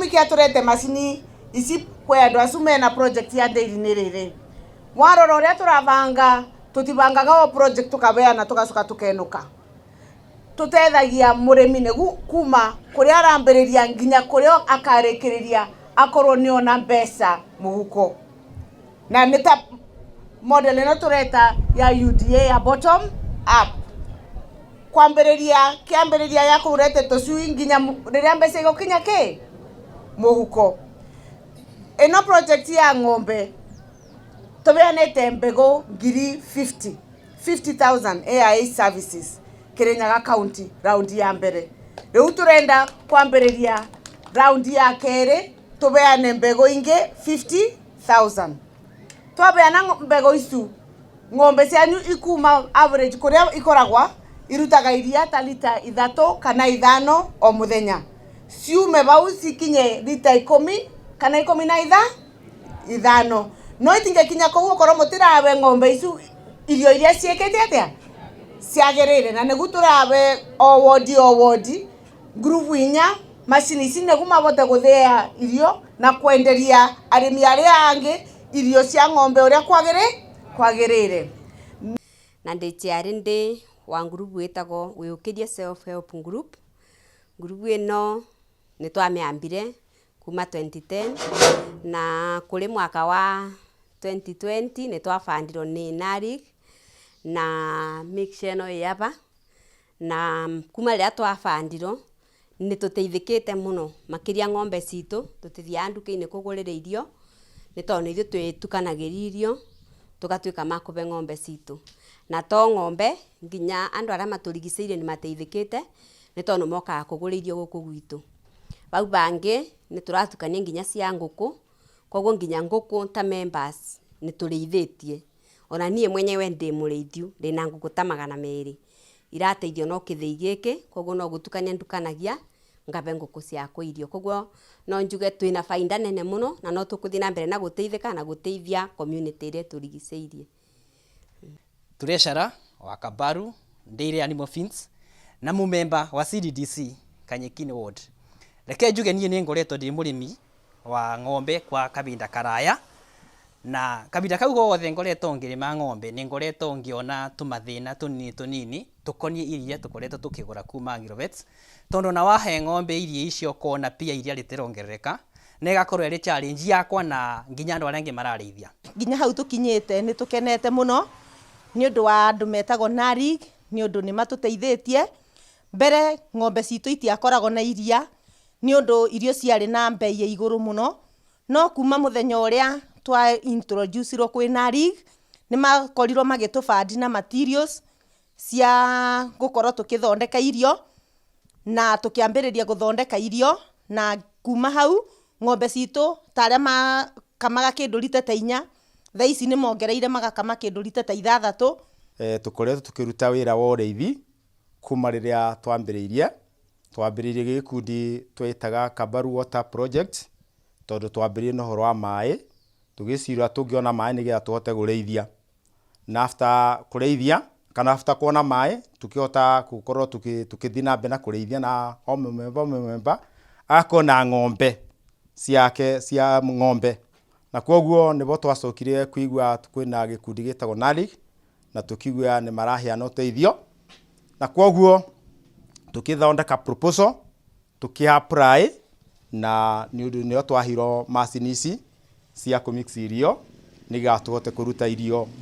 Gĩtũmi kĩa tũrete macini ici kwĩ andũ acu mena project ya dairy nĩ rĩrĩ, warora ũrĩa tũrabanga, tũtibangaga o project tũkabeana tũgacoka tũkenũka. Tũtethagia mũrĩmi nĩgu kuma kũrĩa arambĩrĩria nginya kũrĩa akarĩkĩrĩria akorwo nĩona mbeca mũhuko. Na nĩ ta model ĩno tũreta ya UDA ya bottom up, kwambĩrĩria kĩambĩrĩria ya kũrete tũcui nginya rĩrĩa mbeca igũkinya kĩ mũhuko. Ĩno project ya ng'ombe tũbeanĩte mbegũ ngiri 50, 50,000 AIA services Kirinyaga County round ya mbere. Rĩu tũrenda kwambĩrĩria round ya kerĩ, tũbeane mbegũ ingĩ 50,000. Twabeana mbegũ icu, ng'ombe cianyu ikuma average kũrĩa ikoragwa irutaga iria ta lita 3 kana 5 o mũthenya, ciume bau cikinye lita 10 kana 15. No itingĩkinya kũu okorwo mũtirabe ng'ombe icu irio iria ciĩkĩte atĩa ciagĩrĩire. Na nĩgu tũrabe o wodi o wodi ngurubu 4 macini ici nĩgu mabote gũthĩa irio na kwenderia arĩmi arĩa angĩ irio cia ng'ombe ũrĩa kwagĩrĩire. Na ndĩ chair ndi wa ngurubu ĩtagwo Wĩũkĩrie Self Help Group. Ngurubu ĩno nĩ twamĩambire kuma 2010, na kũrĩ mwaka wa 2020 nĩ twabandirwo nĩ NARIC na mixture ĩno ĩ aba. Na kuma rĩrĩa twabandirwo nĩ tũteithĩkĩte mũno, makĩria ng'ombe citũ. Tũtithiaga nduka-inĩ kũgũrĩra irio nĩ tondũ nĩ ithuĩ twĩtukanagĩria irio tũgatuĩka ma kũbe ng'ombe citũ. Na to ng'ombe, nginya andũ arĩa matũrigicĩirie nĩ mateithĩkĩte nĩ tondũ mokaga kũgũra irio gũkũ gwitũ. Bau bangĩ nĩ tũratukania nginya cia ngũkũ, koguo nginya ngũkũ ta members nĩ tũrĩithĩtie. Ona niĩ mwenyewe ndĩ mũrĩithiu, ndĩna ngũkũ ta 200 irateithio no kĩthĩi gĩkĩ. Koguo no gũtukania ndukanagia ngabe ngũkũ ciakwa irio. Koguo no njuge twĩna bainda nene mũno na no tũkũthiĩ na mbere na gũteithĩka na gũteithia community ĩrĩa ĩtũrigicĩirie. Treasurer wa Kabaru Dairy Animal Feeds na mumemba wa CDDC Kanyekini Ward. Reke njuge niĩ nĩ ngoretwo ndĩ mũrĩmi wa ng'ombe kwa kahinda karaya, na kahinda kau gothe ngoretwo ngĩrĩma ng'ombe nĩ ngoretwo ngĩona tũmathĩna tũnini tũnini tũkoniĩ iria tũkoretwo tũkĩgũra kuma Agrovets, tondũ na wahe ng'ombe iria icio ũkona pia iria rĩtirongerereka na ĩgakorwo ĩrĩ challenge yakwa na nginya andũ arĩa angĩ mararĩithia. Nginya hau tũkinyĩte nĩ tũkenete mũno nĩ ũndũ wa andũ metagwo NARIC, nĩ ũndũ nĩ matũteithĩtie. Mbere ng'ombe citũ itiakoragwo na iria nĩ ũndũ irio ciarĩ na mbei ya igũrũ mũno, no kuma mũthenya ũrĩa twa introduce-irwo kwĩ NARIC, nĩ makorirwo magĩtũ na materials cia gũkorwo tũkĩthondeka irio, na tũkĩambĩrĩria gũthondeka irio. Na kuma hau ng'ombe citũ ta arĩa makamaga kĩndũ rita ta 4, thaa ici nĩ mongereire magakama kĩndũ rita ta 6. Tũkoretwo tũkĩruta wĩra wa ũrĩithi kuma rĩrĩa twambĩrĩirie gĩkundi twĩtaga Kabaru Water Project, tondũ twambĩrĩirie na ũhoro wa maĩ, tũgĩciria tũngĩona maĩ nĩgetha tũhote kũrĩithia. Na after kũrĩithia kana after kuona maĩ, tũkĩhota gũkorwo tũkĩthiĩ na mbere na kũrĩithia, na o mũmemba o mũmemba agakorwo na ng'ombe ciake cia ng'ombe. Na koguo nĩbo twacokire kũigua kwĩna gĩkundi gĩtagwo NARIC, na tũkigua nĩ maraheana ũteithio, na koguo tũkĩthondeka proposal, tũkĩ apply, na nĩ ũndũ nĩo twahirwo macini ici cia kũ mix irio nĩgetha tũhote kũruta irio.